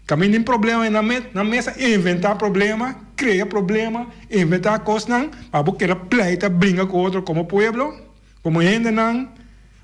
S5: kaminda tin problema nan mes, nan mes a inventá problema, krea problema, inventá kosnan pa bo keda pleita, bringa ku otro komo pueblo. Como hendenan,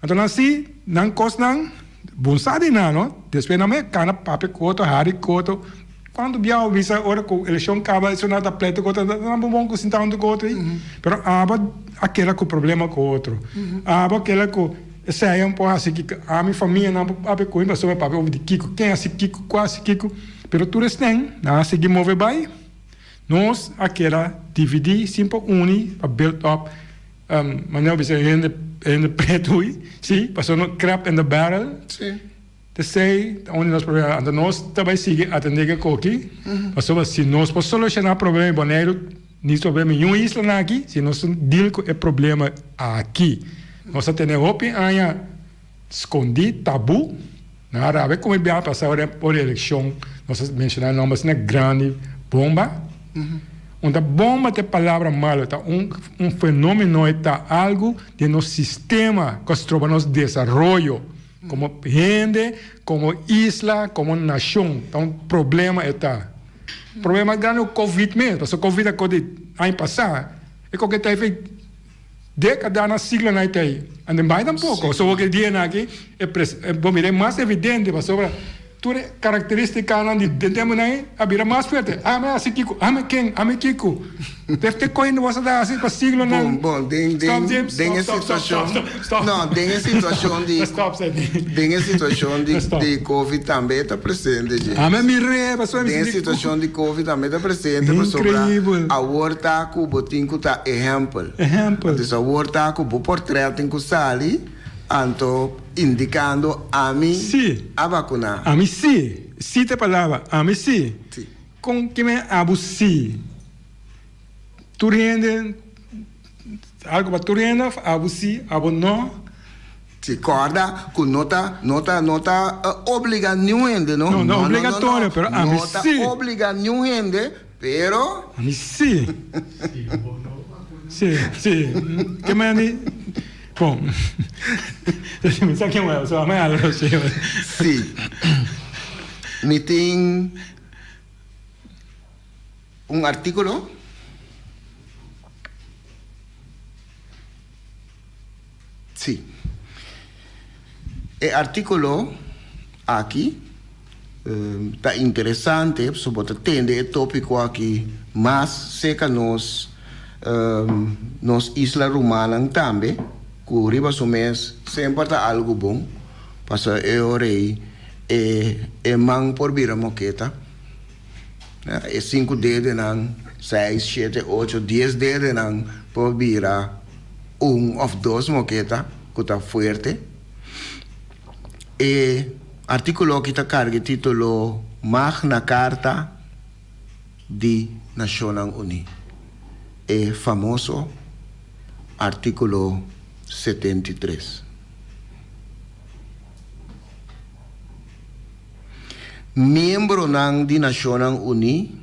S5: anto nan si nan cosnan bon sa di nan no, despues nan me cana papia cu otro, hari cu otro, cuanto bia bo bisa ora cu eleccion caba esun nan ta pleita cu otro, nan bo bon cu sinta hunto cu otro ahi, pero abo a keda cu problema cu otro, abo a keda cu esey un por haci kico, ami famia nan por papia cu mi pasobra papia over di kico, ken haci kico, cua haci kico, pero tur esnan nan a sigui move bay, nos a keda dividi sin por uni pa build up. Manera bo bisa hende hende pretu hui, si, pasobra no crab in the barrel.
S3: Si.
S5: T'esei ta un di nos problema. Anto nos ta bai sigui atendé ke koki, pasobra si nos por solushoná problema di Boneiru, ni problema di niun islanan aki, si nos deal ku e problema aki. Nos a tene hopi aña skondí, tabú. Nan a rabia ku mi biaha pasa ora ora elekshon nos a menshoná e nòmber asina grandi, bomba. Un ta bomba ta e palabra malo, ta un un fenómeno, e ta algu den nos sistema ku a stroba nos desaroyo komo hende, komo isla, komo nashon. Ta un problema e ta. Problema mas grandi ku covid mes, pasobra covid a kos di aña pasá, e koke ta efek. Dékadanan, siglonan e ta ei. Ande bai tampoko. So wak e dianan aki e pres bo mira e mas evidente pasobra tur e karakteristikanan di den tempunan ei a bira mas fuerte. Ami a hasi kiko, ami ken, ami kiko. Def te koe bo sa ta hasi pa siglonan.
S3: Bon, bon, den
S5: Stop
S3: den
S5: James,
S3: den e
S5: stop, stop, stop,
S3: situashon
S5: stop, stop.
S3: no, den e situashon di
S5: Stop Sandy.
S3: den e situashon di
S5: Stop.
S3: di covid tambe e ta presente James.
S5: Ami a mir'é pasobra mi
S3: Den e
S5: sinti ku
S3: situashon di covid tambe ta presente pasobra
S5: Increíbel.
S3: awor ta ku bo tin ku ta ehèmpel.
S5: Ehèmpel.
S3: Anto awor ta ku bo portrèt tin ku sali anto indikando ami
S5: Sí.
S3: a bakuná.
S5: Ami sí. Sí ta e palabra. Ami sí.
S3: Sí.
S5: Kon ke men abo sí? Tur hende, algu pa tur hende òf abo sí, abo no?
S3: Sí, kòrda ku no ta no ta no ta obliga niun hende no.
S5: No, no obligatorio, pero ami sí.
S3: No ta obliga niun hende, pero.
S5: Ami sí. Sí, sí. Ke men di? Bon. Mi sa ken wou, so ami algo sí.
S3: Sí. Mi tin un artíkulo. Sí. E artíkulo aki ta interesante pasobra bo ta tende e tópiko aki mas serka nos nos isla rumannan tambe ku riba su mes semper ta algu bon pasobra e ora ei e man por bira moketa. E sinku dedenan, seis, shete, ocho, dies dedenan por bira un of dos moketa ku ta fuerte. E artíkulo aki ta karga e título Magna Carta di Nashonnan Uní, e famoso artíkulo 73. Miembronan di Nashonnan Uní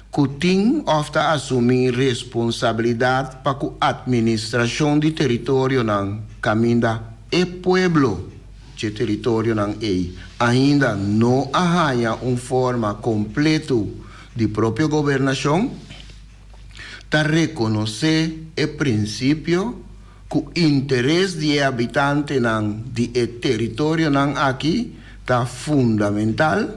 S3: ku tin òf ta asumí responsabilidat pa ku atministrashon di teritorionan kaminda e pueblo dje teritorionan ei ainda no a haña un forma kompletu di propio gobernashon, ta rekonosé e prinsipio ku interes di e habitantenan di e teritorionan aki ta fundamental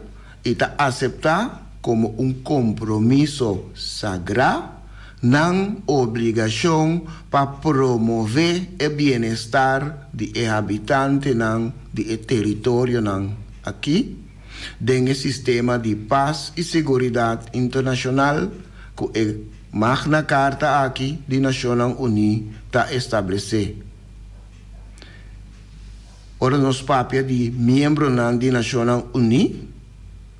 S3: i ta aseptá komo un kompromiso sagrá nan obligashon pa promové e bienestar di e habitantenan di e teritorionan aki den e sistema di pas i seguridat internashonal ku e Magna Carta aki di Nashonnan Uní ta establesé. Ora nos papia di miembronan di Nashonnan Uní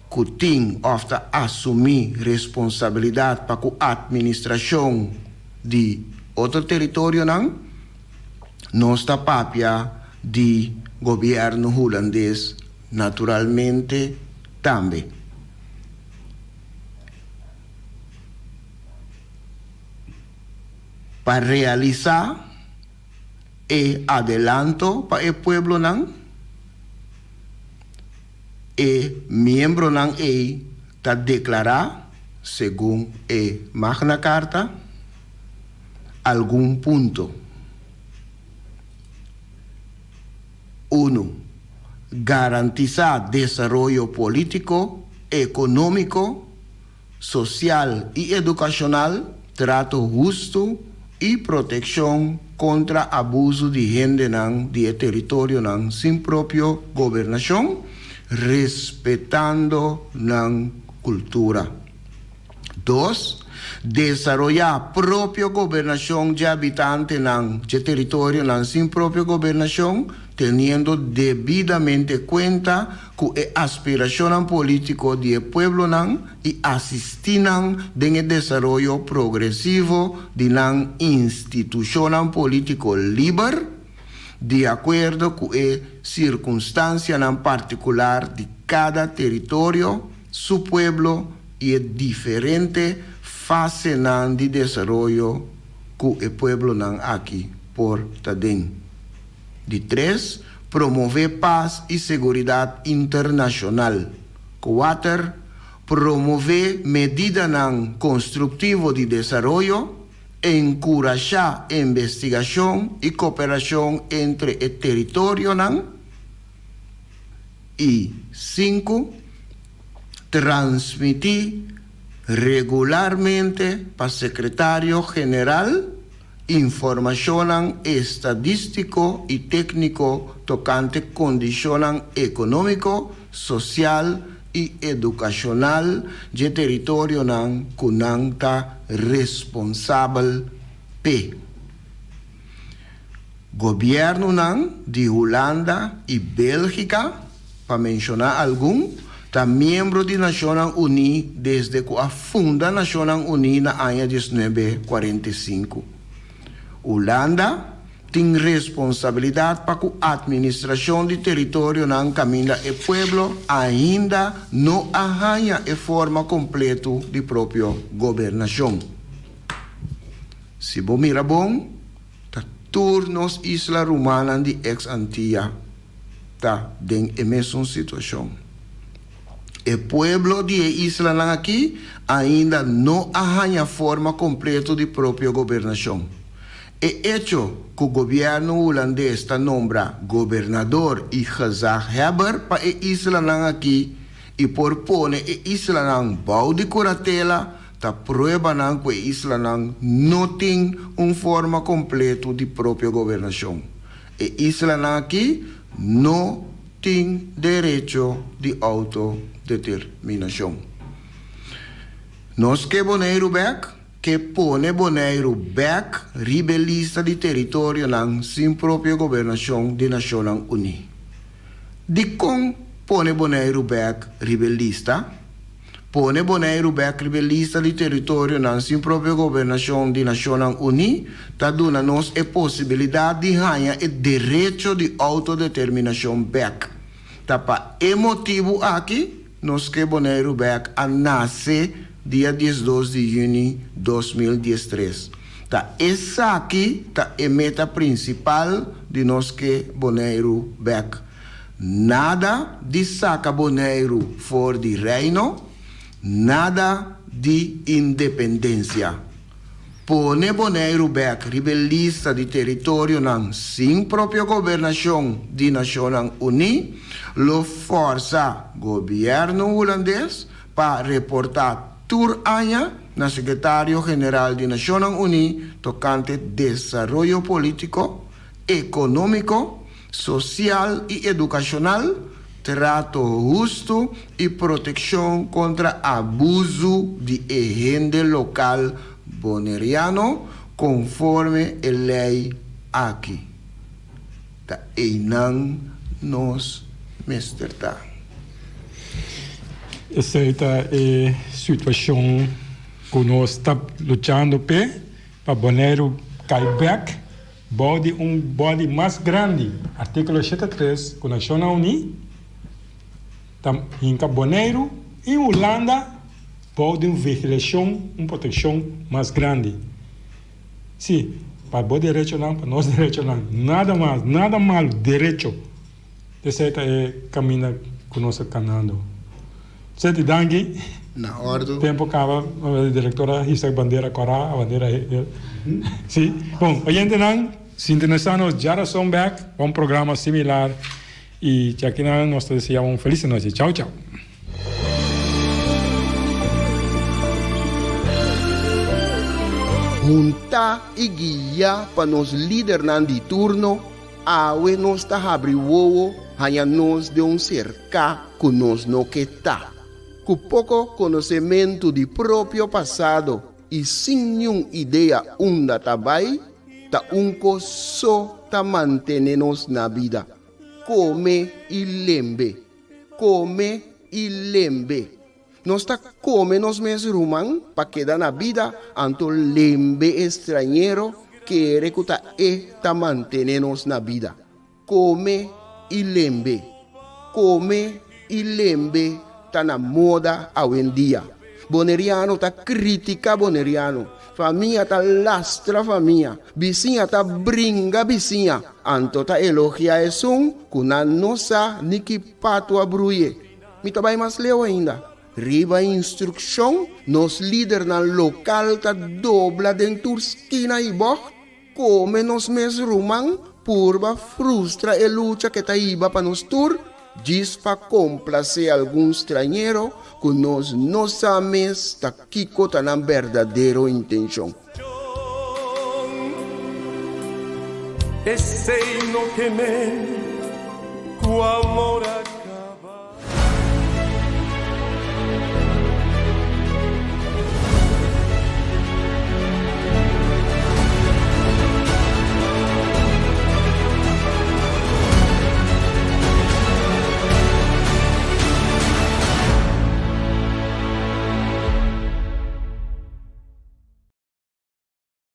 S3: ku tin òf ta asumí responsabilidat pa ku atministrashon di otro teritorionan, nos ta papia di gobièrnu hulandes naturalmente tambe. Pa realisá e adelanto pa e pueblonan, e miembronan ei ta deklará, segun e Magna Carta, algun punto. Unu, Garantisá desaroyo polítiko, ekonómiko, sosial i edukashonal, trato hustu i protekshon kontra abusu di hendenan di e teritorionan sin propio gobernashon, respetando nan kultura. Dos, desaroyá propio gobernashon dje habitantenan dje teritorionan sin propio gobernashon, teniendo debidamente kuenta ku e aspirashonnan polítiko di e pueblonan i asistí nan den e desaroyo progresivo di nan institushonnan polítiko liber, di akuerdo ku e sirkunstansianan partikular di kada teritorio, su pueblo i e diferente fasenan di desaroyo ku e pueblonan aki por ta den. Di tres, promové pas i seguridat internashonal. Kuater, promové medidanan konstruktivo di desaroyo. Enkurashá investigashon i koperashon entre e teritorionan. I sinku, Transmití regularmente pa Sekretario General informashonnan estadístiko i tékniko tokante kondishonnan ekonómiko, sosial i edukashonal dje teritorionan ku nan ta responsabel p'e. Gobièrnunan di Hulanda i Bélgika, pa menshoná algun, ta miembro di Nashonnan Uní desde ku a funda Nashonnan Uní na aña diesnuebe kuarenta i sinku. Hulanda tin responsabilidat pa ku atministrashon di teritorionan kaminda e pueblo ainda no a haña e forma kompletu di propio gobernashon. Si bo mira bon, Ta tur nos isla rumannan di ex Antia ta den e mesun situacion. E pueblo di e islanan aki ainda no a haña forma completo di propio gobernacion. E echo cu gobierno Hulandes ta nombra gobernador y gezaghebber pa e islanan aki y por pone e islanan bou di curatela Ta pruebanan ku e islanan no tin un forma kompleto di propio gobernashon. E islanan aki no tin derecho di outodeterminashon. Nos ke Boneiru bèk, ke pone Boneiru bèk riba e lista di teritorionan sin propio gobernashon di Nashonnan Uní. Dikon pone Boneiru bèk riba e lista? Pone Boneiru bèk riba e lista di teritorionan sin propio gobernashon di Nashonnan Uní ta duna nos e posibilidat di haña e derecho di outodeterminashon bèk. Ta pa e motibu aki nos ke Boneiru bèk a nase dia diesdos di yüni 2013. Ta esaki ta e meta prinsipal di nos ke Boneiru bèk. Nada di saka Boneiru for di Reino, nada di independensia. Pone Boneiru bèk riba e lista di teritorionan sin propio gobernashon di Nashonnan Uní lo fòrsa gobièrnu hulandes pa reportá tur aña na Sekretario General di Nashonnan Uní tokante desaroyo polítiko, ekonómiko, sosial i edukashonal, trato hustu i protekshon kontra abuzu di e hende lokal boneriano konforme e lei aki. Ta einan nos mester ta.
S5: Esei ta e situashon ku nos ta luchando p'e pa Boneiru kai bèk. Bou di un body mas grandi, artíkulo shete tres ku Nashonnan Uní ta hinka Boneiru i Hulanda bou di un vigilashon, un protekshon mas grandi. Sí, pa bo derechonan, pa nos derechonan, nada mas, nada malu, derecho. Esei ta e kaminda ku nos ta kanando. Seti danki.
S3: Na ordu.
S5: Tempo kaba, e direktor a hisa e bandera kòrá, a bandera hel. Si. Bon, oyentenan, sintonisá nos djarason bèk pa un programa similar i djakinan nos ta desea un felis anochi. Chau chau.
S3: Huntá i guiá pa nos lidernan di turno, Awe nos ta habri wowo haña nos den un serká ku nos no ke ta. Ku poko konosementu di propio pasado i sin niun idea unda ta bai, ta un kos so ta mantene nos na bida, kome i lembe, kome i lembe. Nos ta kome nos mes ruman pa keda na bida, anto lembe e strañero kere ku ta e ta mantene nos na bida. Kome i lembe. Kome i lembe ta na moda awendia. Boneriano ta kritika boneriano, famia ta lastra famia, bisiña ta bringa bisiña, anto ta elogia esun ku nan no sa ni ki patu a bruye. Mi ta bai mas leu ainda. Riba instrukshon, nos lidernan lokal ta dobla den tur skina i bògt, kome nos mes ruman, purba frustra e lucha ke ta hiba pa nos tur, djis pa komplasé algun strañero ku nos no sa mes ta kiko ta nan berdadero intenshon.
S6: Esei no ke men ku amor a.